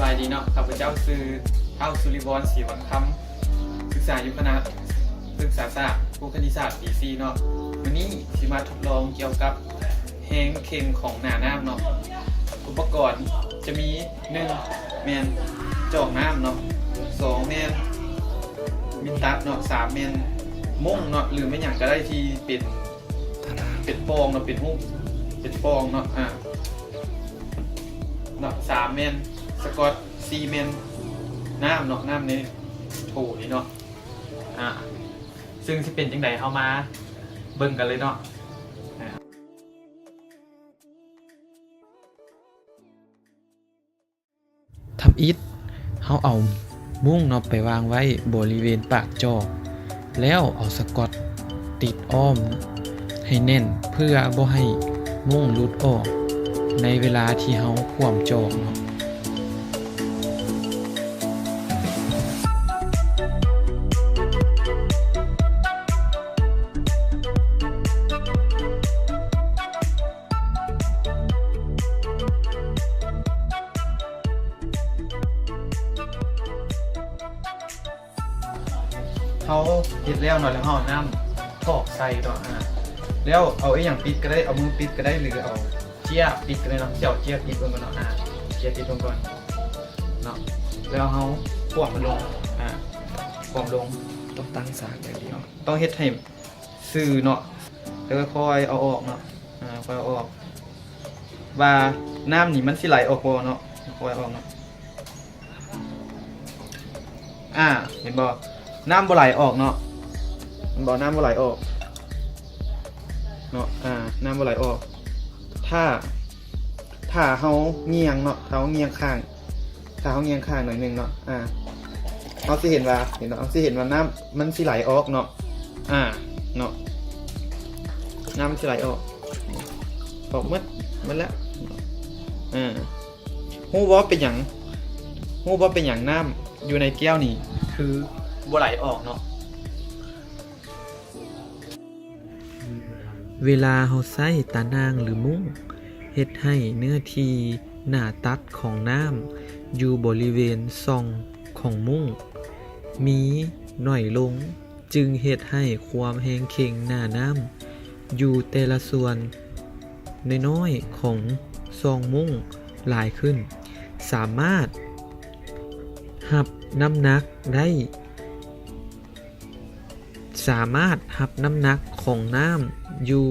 ສະບາຍດີເນາະ, ຂ້າພະເຈົ້າຊື່ ທ້າວ ສຸລິວອນ ສີວັງຄຳ, ສຶກສາຢູ່ຄະນະພຶກສາສາດ ຄູຄະນິດສາດ ປີສີ່ເນາະ. ມື້ນີ້ຊິມາທົດລອງກ່ຽວກັບແຮງເຄັ່ງຂອງໜ້ານ້ຳເນາະ. ອຸປະກອນຈະມີ ໜຶ່ງ ແມ່ນຈອກນ້ຳເນາະ, ສອງ ແມ່ນມີດຕັດເນາະ, ສາມ ແມ່ນມຸ້ງເນາະ ຫຼືແມ່ນຫຍັງກະໄດ້ທີ່ເປັນ ເປັນປ່ອງເນາະ, ເປັນຮູບ ເປັນປ່ອງເນາະ ອາ ເນາະ, ສາມ ແມ່ນສະກອດ, ສີ່ ແມ່ນນ້ຳເນາະ, ນ້ຳໃນໂຖນີ້ເນາະ ອາ ຊຶ່ງຊິເປັນຈັ່ງໃດ ເຮົາມາເບິ່ງກັນເລີຍເນາະ ອາ. ທຳອິດ ເຮົາເອົາມຸ້ງເນາະໄປວາງໄວ້ບໍລິເວນປາກຈອກ ແລ້ວເອົາສະກອດຕິດອ້ອມໃຫ້ແໜ້ນ ເພື່ອບໍ່ໃຫ້ມຸ້ງຫຼຸດອອກໃນເວລາທີ່ເຮົາຂວ້ຳຈອກເນາະ. ເຮົາເຮັດແລ້ວເນາະ ແລ້ວເຮົາເອົານ້ຳກອກໃສ່ເນາະ ອາ ແລ້ວເອົາອີ່ຫຍັງປິດກະໄດ້ ເອົາມືປິດກະໄດ້ ຫຼືເອົາເຈ້ຍປິດກະໄດ້ເນາະ. ຊິເອົາເຈ້ຍປິດເບິ່ງກ່ອນເນາະ ອາ ເຈ້ຍປິດເບິ່ງກ່ອນເນາະ ແລ້ວເຮົາຂວ້ຳມັນລົງ ອາ ຂວ້ຳລົງ. ຕ້ອງຕັ້ງສາກຢ່າງດຽວ ຕ້ອງເຮັດໃຫ້ ຊື່ເນາະ ແລ້ວຄ່ອຍເອົາອອກເນາະ ອາ ຄ່ອຍເອົາອອກ ວ່ານ້ຳນີ້ມັນຊິໄຫຼອອກບໍ່ເນາະ ຄ່ອຍເອົາອອກເນາະ ອາ ເຫັນບໍ່ ນ້ຳບໍ່ໄຫຼອອກເນາະ ເຫັນບໍ່ ນ້ຳບໍ່ໄຫຼອອກເນາະ ອາ ນ້ຳບໍ່ໄຫຼອອກ. ຖ້າ ຖ້າເຮົາຫງ່ຽງເນາະ ຖ້າເຮົາຫງ່ຽງຂ້າງ ຖ້າເຮົາຫງ່ຽງຂ້າງໜ້ອຍໜຶ່ງເນາະ ອາ ເຮົາຊິເຫັນວ່າ ເຫັນເນາະ ເຮົາຊິເຫັນວ່ານ້ຳມັນຊິໄຫຼອອກເນາະ ອາ ເນາະ ນ້ຳມັນຊິໄຫຼອອກ ອອກໝົດ ໝົດແລ້ວ ອາ ຮູ້ບໍ່ເປັນຫຍັງ ຮູ້ບໍ່ເປັນຫຍັງນ້ຳຢູ່ໃນແກ້ວນີ້ຄືບໍ່ໄຫຼອອກເນາະ? ເວລາເຮົາໃຊ້ຕາໜ່າງ ຫຼື ມຸ້ງ ເຮັດໃຫ້ເນື້ອທີ່ໜ້າຕັດຂອງນ້ຳຢູ່ບໍລິເວນຊ່ອງຂອງມຸ້ງມີໜ້ອຍລົງ, ຈຶ່ງເຮັດໃຫ້ຄວາມແຮງເຄັ່ງໜ້ານ້ຳຢູ່ແຕ່ລະສ່ວນນ້ອຍໆຂອງຊ່ອງມຸ້ງຫຼາຍຂຶ້ນ, ສາມາດຮັບນ້ຳໜັກໄດ້ ສາມາດຮັບນ້ຳໜັກຂອງນ້ຳຢູ່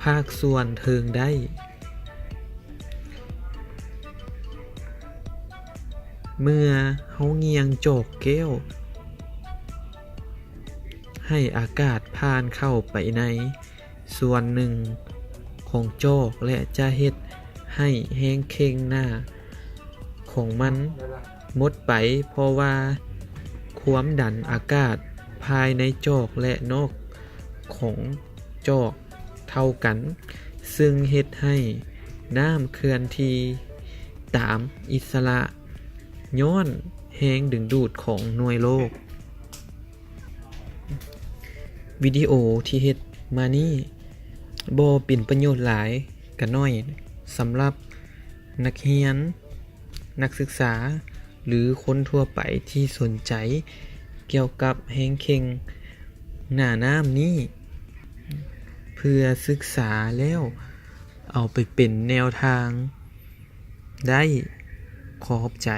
ພາກສ່ວນເທິງໄດ້. ເມື່ອເຮົາຫງ່ຽງຈອກແກ້ວ ໃຫ້ອາກາດຜ່ານເຂົ້າໄປໃນ ສ່ວນໜຶ່ງຂອງຈອກ ແລະ ຈະເຮັດໃຫ້ແຮງເຄັ່ງໜ້າຂອງມັນໝົດໄປ, ເພາະວ່າຄວາມດັນອາກາດພາຍໃນຈອກ ແລະ ນອກຂອງຈອກເທົ່າກັນ, ຊຶ່ງເຮັດໃຫ້ນ້ຳເຄື່ອນທີ່ຕາມອິດສະຫຼະ ຍ້ອນແຮງດຶງດູດຂອງໜ່ວຍໂລກ. ວິດີໂອທີ່ເຮັດມານີ້ບໍ່ເປັນປະໂຫຍດຫຼາຍກະໜ້ອຍ ສຳລັບນັກຮຽນ, ນັກສຶກສາ ຫຼື ຄົນທົ່ວໄປທີ່ສົນໃຈກ່ຽວກັບແຮງເຄັ່ງໜ້ານ້ຳນີ້ ເພື່ອສຶກສາແລ້ວເອົາໄປເປັນແນວທາງໄດ້. ຂໍຂອບໃຈ.